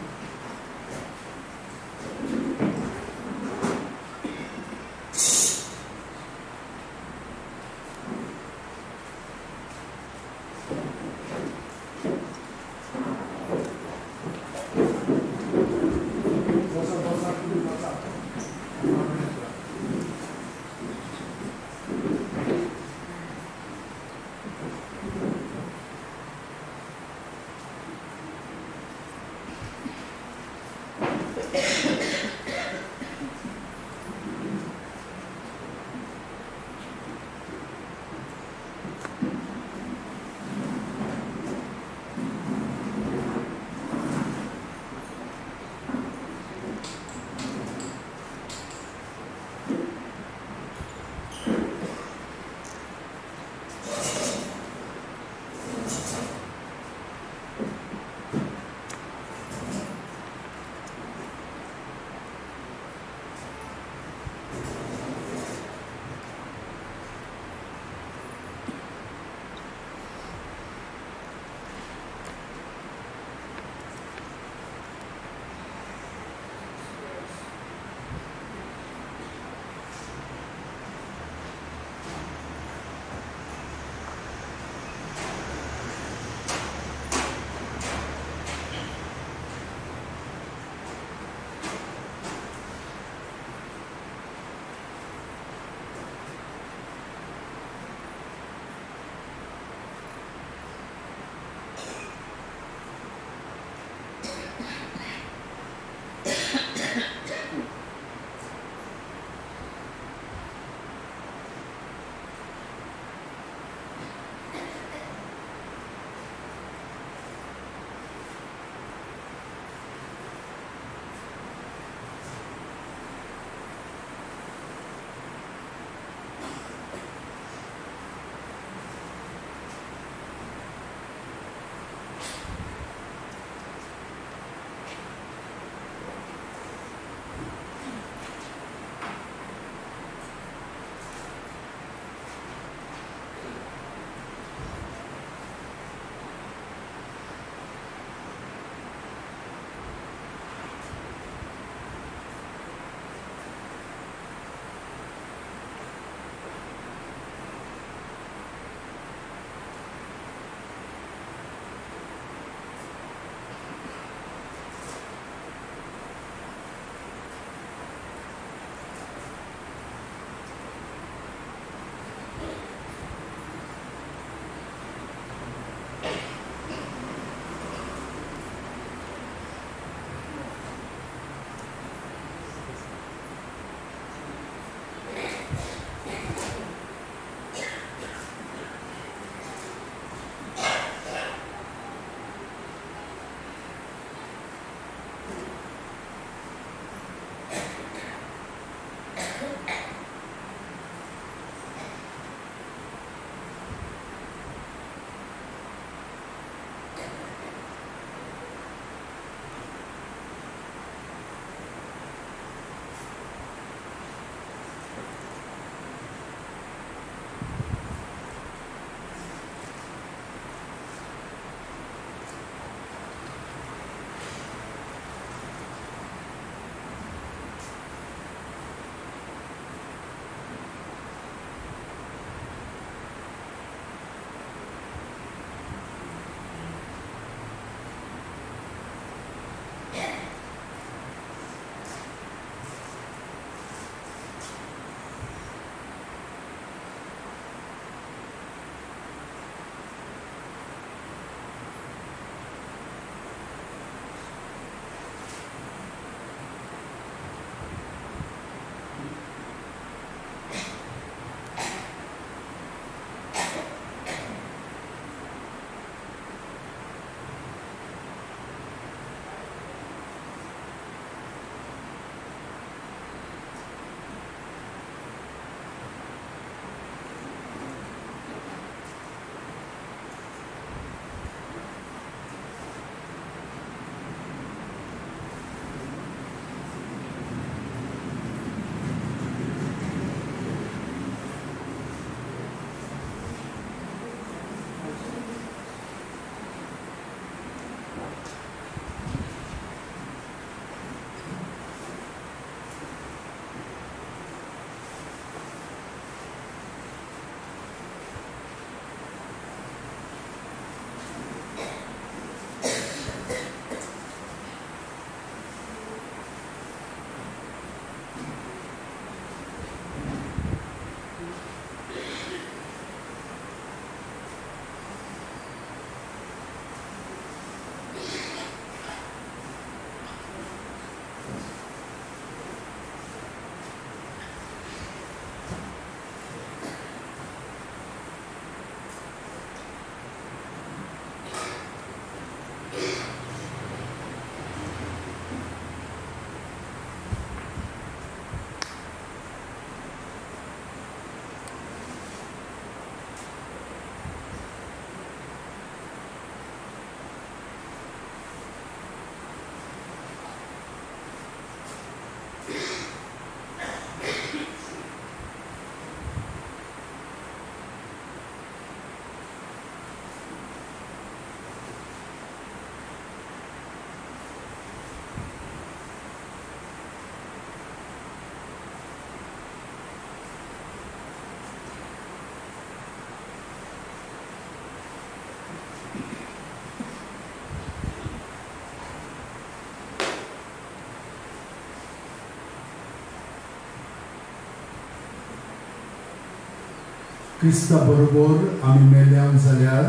क्रिस्ता बरोबर आमी मेल्या जाल्यार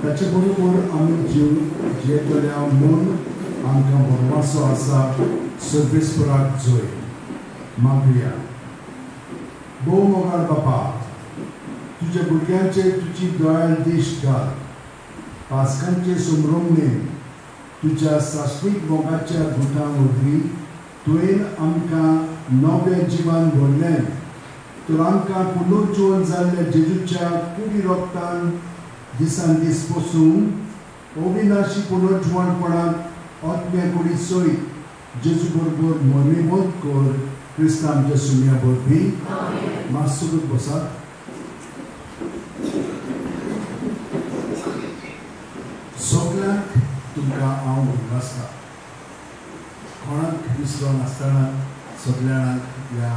ताचे बरोबर आमी जीव जियेतल्या म्हूण आमकां भरवासो आसा. सर्वेस्पराक जोय. मागया. भोव मोगाळ बापा, तुज्या भुरग्यांचेर तुजी दयाळ दिश्ट घाल. पास्कांचे समरोमणेन तुज्या साश्टीक मोगाच्या गुटां वरवीं तुवें आमकां नव्या जिवान भरलें तर आमकां पुनर्जीवन जाल्ल्या जेजूच्या कुडी रोगतान दिसान दीस पसून अविनाशी पुनर्जिवणपणांत आत्म्या कुडी सयत जेजू बरोबर मोनेमोत कर. क्रिस्तांव आमच्या सुम्या वरवीं. मातसो बसात. सगल्यांक तुमकां हांव उगडासता. कोणाक विसरो नासतना सगळ्यांक ह्या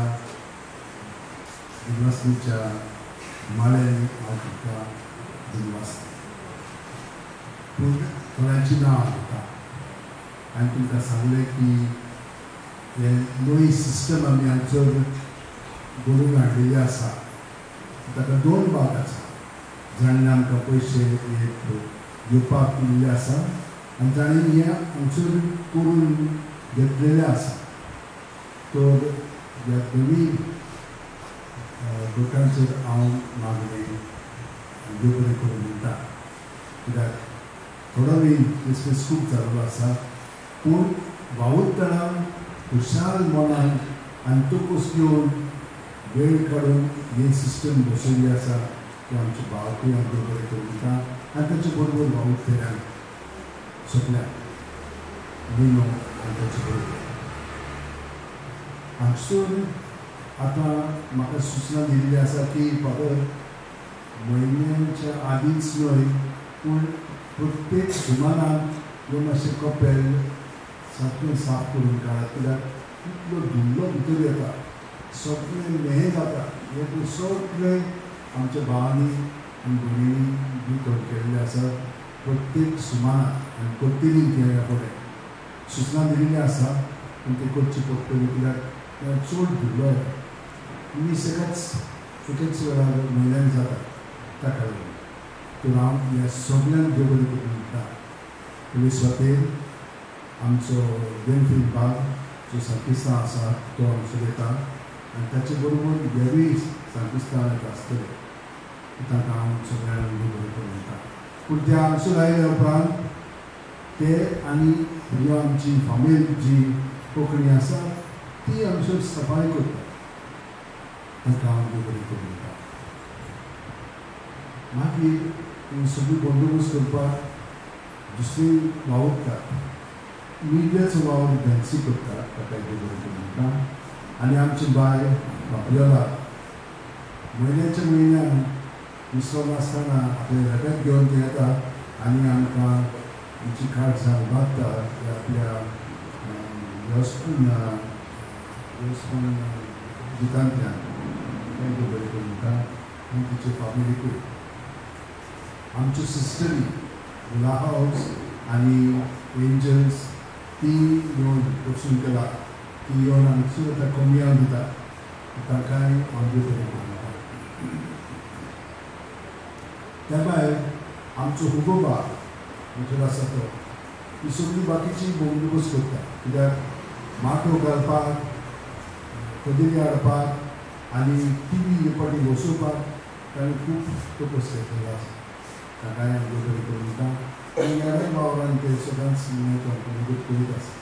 दिनवासणीच्या माळ्यांनी हांव तुमकां दिनवासता. पूण थोड्यांची नांवां घेता. हांवें तुमकां सांगलें की हे नवी सिस्टम आमी हांगसर घडोवन हाडलेली आसा. ताका दोन भाग आसा. जाणें आमकां पयशे एक घेवपाक दिल्ले आसा आनी जाणें हें हांगसर करून घेतलेलें आसा. तर ह्या दोनूय लोकांचेर हांव मागणें देव बरें करूं म्हणटा. कित्याक थोडो वेळ क्रिसमस खूब जाल्लो आसा, पूण वावुरतना खुशाल मनान आनी तकस घेवन वेळ काडून हे सिस्टम बसयल्ली आसा की आमचे भावकूय आमकां बरें करूं म्हणटा आनी ताचे बरोबर वावुरतल्यांक सगल्यांक निनो आनी ताचे बरोबर हांगसर आतां म्हाका सुचना दिल्ली आसा की फादर म्हयन्याच्या आदींच न्हय पूण प्रत्येक सुमारान ह्यो मातशें कपेल सारकें साफ करून काडात. कित्याक इतलो धुल्लो भितर येता, सगळें हें जाता. हें सगळें आमच्या भावांनी आनी भयणींनी नितळ केल्लें आसा. प्रत्येक सुमारान आनी करतली तें ह्या फुडें सुचना दिल्ली आसा, पूण तें करची पडटली. कित्याक चड धुल्लो येता. मीस एकाच वेळार म्हयन्यान जाता. ताका लागून तर हांव ह्या सगल्यांक देव बरें करूं म्हणटा. पुलीस वाटेर आमचो बेनफील बाग जो सांतिस्तांव आसा तो हांगसर येता आनी ताचे बरोबर हेरूय सांतिस्तांव येता आसतले. तांकां हांव सगळ्यांक देव बरें करूं म्हणटा. पूण ते हांगसर आयल्या उपरांत ते आनी ह्यो आमची फामील जी कोंकणी आसा ती हांगसर सफाय करता. तांकां हांव देव बरें करूं म्हणटा. मागीर सगळी बंदोबस्त करपाक दुसरी वावुरतात. मिडियाचो वावर बॅन्सी करता, ताका देव बरें करूं म्हणटा. आनी आमची बाय बापयोला म्हयन्याच्या म्हयन्यान विसरो नासतना आपले रेबेक घेवन ते येता आनी आमकां आमची काळजां उबारता आपल्या वेवस्थापन गितांतल्यान. तांकां बरें करूं म्हणटा. आनी तिचे फामिलीकूय आमच्यो सिस्टरी गुला हावस आनी एंजल्स ती येवन वचून केला ती येवन हांगसर आतां कमयां दिता. तांकांय हांव देव बरें करूं म्हणटा. त्या भायर आमचो हुगो बाग हांगसर आसा तो ही सगळी बाकीची बंदोबस्त करता. कित्याक माटो घालपाक, कदेली हाडपाक आनी टी व्ही फावटी बसोवपाक ताणें खूब तपस घेतलेलो आसा. ताकाय हांव देव बरें करूं म्हणटा. आनी ह्या वावरान ते सदांच आमकां मदत करीत आसा.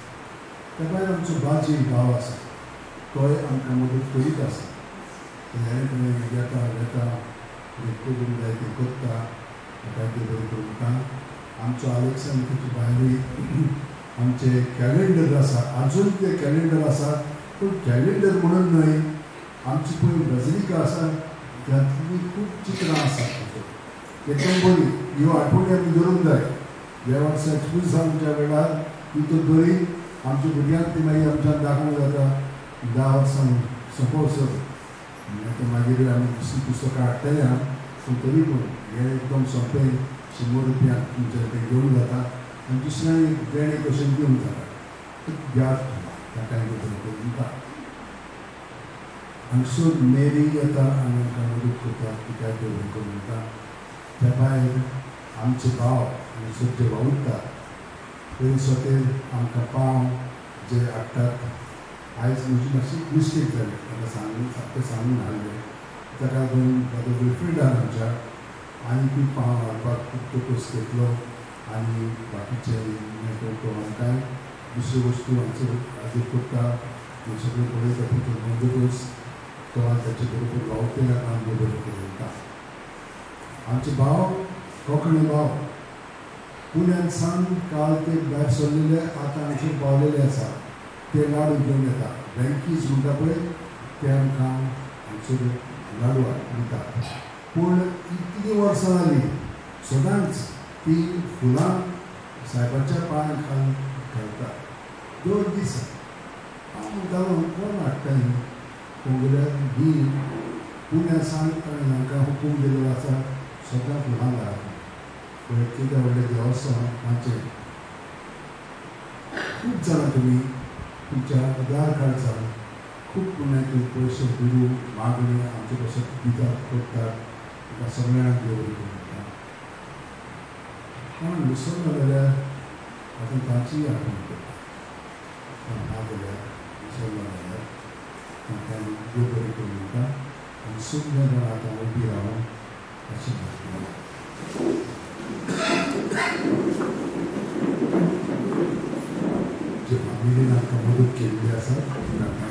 त्या भायर आमचो बाजी भाव आसा तोय आमकां मदत करीत आसा. हें येता वेता करूंक जाय तें करता. ताकाय देव बरें करूं म्हणटा. आमचो आलेक्स आनी ताचे भायरूय आमचे कॅलेंडर आसा. आजून ते कॅलेंडर आसा, पूण कॅलेंडर म्हणून न्हय, आमची पळय बजलिका आसा तातूंतलीं खूब चित्रां आसात. एकदम बरी ह्यो आठवणी आमी दवरूंक जाय. ह्या वर्सा एक्सपोजाच्या वेळार ती तो दरी आमच्या भुरग्यांक ती मागीर आमच्यान दाखोवंक जाता. 10 वर्सां सोंपोसर आतां मागीर आमी दुसरीं पुस्तकां हाडटले आं, पूण तरी पूण हें एकदम सोंपें 100 रुपयांक तुमचें तें घेवंक जाता आनी दुसऱ्यांक एक देणें कशें दिवंक जाता. घेयात ताका बरें करूं म्हणटा. हांगसर मेरी येता आनी आमकां मदत करता, तिका देव बरें करूं म्हणटा. त्या भायर आमचे भाव हांगसर जे वावुरतात ते सोतेर आमकां पाव जे हाडटात. आयज म्हजी मातशी मिस्टेक जाली, ताका सांगून सारकें सांगून हाडलें. ताका लागून ब्रदर विल्फ्रिडान आमच्या आनीकूय पाव हाडपाक खूब तोकोस घेतलो आनी बाकीचे तो आमकां दुसऱ्यो वस्तू हांगसर हाजीर करता. सगळें पळयता ताचो बंदोबस्त तो आनी ताचे बरोबर वावुरतल्या काम बरें करूं म्हणटा. आमचे भाव कोंकणी भाव पुण्यान सावन काल ते भायर सरलेले आतां हांगसर पावलेले आसा. ते लाडू घेवन येता, बँकीज म्हणटा पळय ते आमकां हांगसर लाडू दितात. पूण इतलीं वर्सां जालीं सदांच ती फुलां सायबाच्या पांयां खाल घालता दर दिसा. हांव म्हणटालो कोण हाडटा हीं कोंगल्यार ही पुण्या सावन ताणें हांकां हुकूम दिल्लो आसा सदां फुलां घालप. पळय कितें व्हडलें देवस्थान आमचें. खूब जाणां तुमी तुमच्या उदार काळजान खूब पुण्यातून पयशे दुडू मागणी आमचे पासून दितात करतात. ताका सगळ्यांक देव बरें करूं म्हणटा. कोण विसरलो जाल्यार आतां तांचीय आठवण करता. कोण ना जाल्यार विसरलो जाल्यार तांकां देव बरें करूं म्हणटा. आनी सगळ्या जाणां आतां उबी रावन अशें म्हणटा. जे फामिलीन आमकां मदत केल्ली आसा तांकां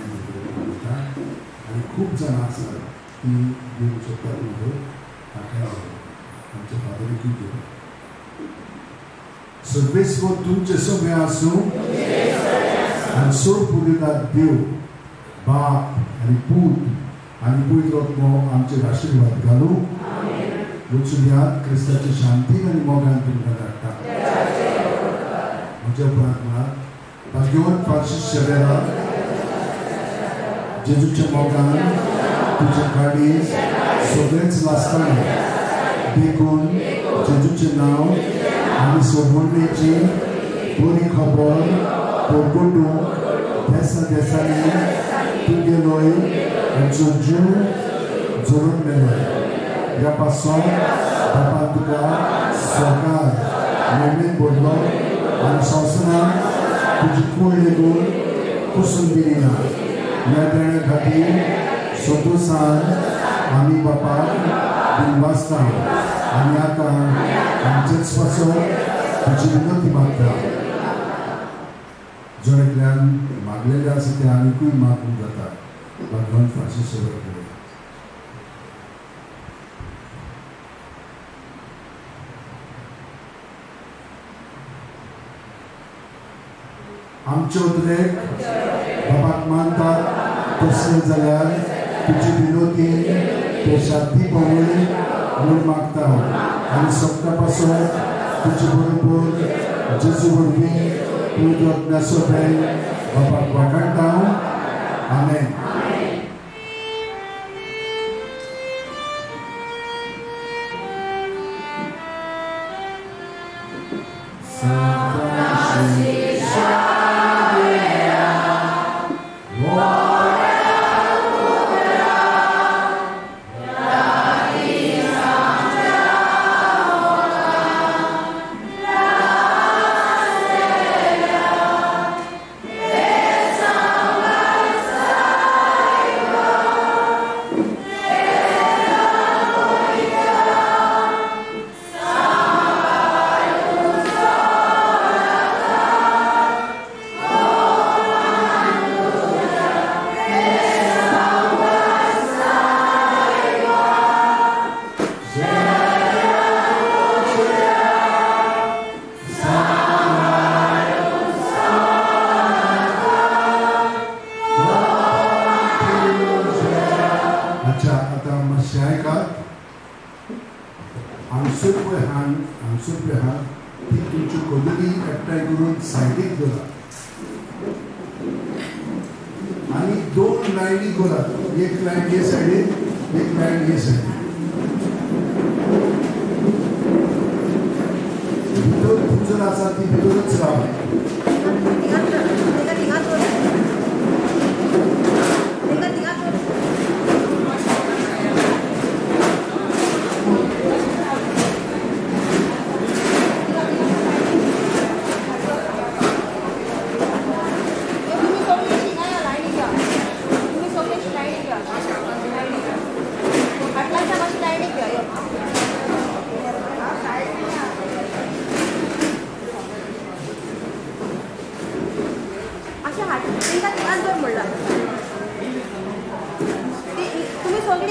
म्हणटा. आनी खूब जाणां आसात ती दिवंक शकतात मदत, तांकां आमच्या फादरीकूय दिवं. सर्वेस्वर तुमचे सगळें आसूं आनी सोड पुरयतात देव बाप आनी पूत आनी पवित्र आत्मो आमचेर आशिर्वाद घालूं. वचुयात क्रिस्ताची शांतीन आनी मोगान तुमकां धाडटा. म्हज्या उपरांत म्हणात भाग्यवंत फ्रांसीस शेवेरा, जेजूच्या मोगान तुज्या काळीज सगळेंच लासतालें, देखून जेजूचें नांव आनी सोडवणेची बरी खबर परगटूंक देसा देसांनी तूं गेलोय आमचो जीव जोडून मेलोय. ह्या पासून बापान तुका सरकार नेमीन बदलो आनी संवसारान तुजी कूळ लेगून कुसून दिली ना. ह्या देण्या खातीर संतोशान आमी बापाक दिनवासता आनी आतां आमचेच पासून तुजी विनंती मागता. जण एकल्यान मागलेलें आसा तें आनिकूय मागूंक जाता. भगवान फ्रांसीस शेवेरा कडेन. आमचे उद्रेक बाबाक मानतात तसलें जाल्यार तुजी विनोदी ते शांती पावली म्हूण मागता आनी सगळ्या पासून तुजे बरोबर जेजू वरवीं पवित्र आत्म्या सोबें बाबाक वाखाणटा. आमेन.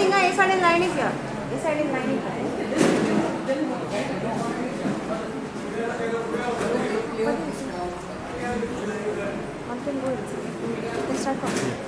हिंगा हे सायडीन लायनीक या, हे सायडीन लायनीक. One can go inside. You can start from here.